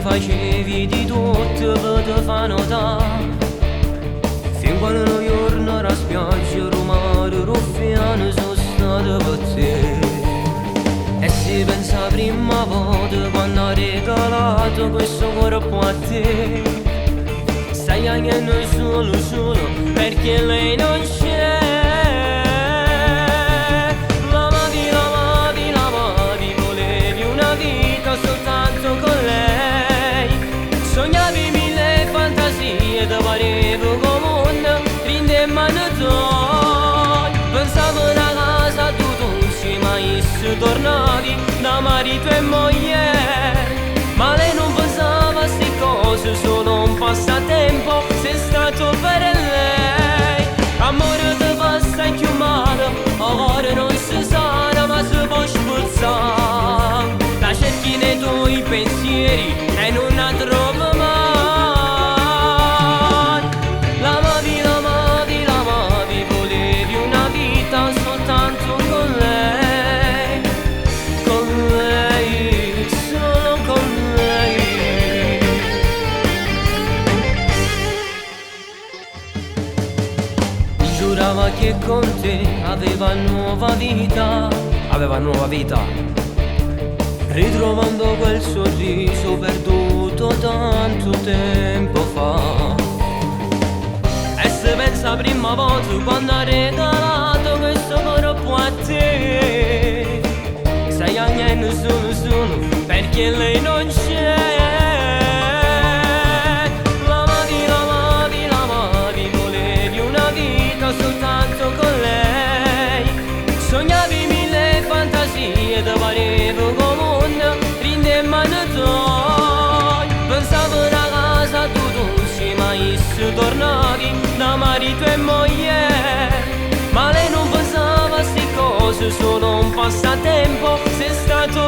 Facevi di tutto per te fa notare. Fin quando un giorno la spiaggia rumore ruffiano sono stato per te. E si pensa prima volta quando ha regalato questo corpo a te. Stai piangendo solo solo perché lei non c'è. L'amavi, l'amavi, l'amavi, volevi una vita soltanto con lei. Sognavi mille fantasie, ti pareva come un rinde in mano tua. Pensavo una casa tu dolci, ma se tornavi da marito e moglie. Ma lei non pensava a ste cose, solo un passatempo, sei stato per lei. Amore ti passa più male, ora non si sa, ma si può spezzare. La cerchi nei tuoi pensieri e non la trovi mai. L'amavi, l'amavi, l'amavi, volevi una vita soltanto con lei. Con lei, solo con lei. Giurava che con te aveva nuova vita. Aveva nuova vita. Ritrovando quel sorriso perduto tanto tempo fa. E se pensa prima volta quando ha regalato questo corpo a te. Stai piangendo solo solo perché lei non c'è. L'amavi, l'amavi, l'amavi, volevi una vita soltanto con lei. Sognavi mille fantasie, ti pareva come un rinde in mano tua. Pensavo una casa tu dolci, ma se tornavi da marito e moglie. Ma lei non pensava a ste cose, solo un passatempo, sei stato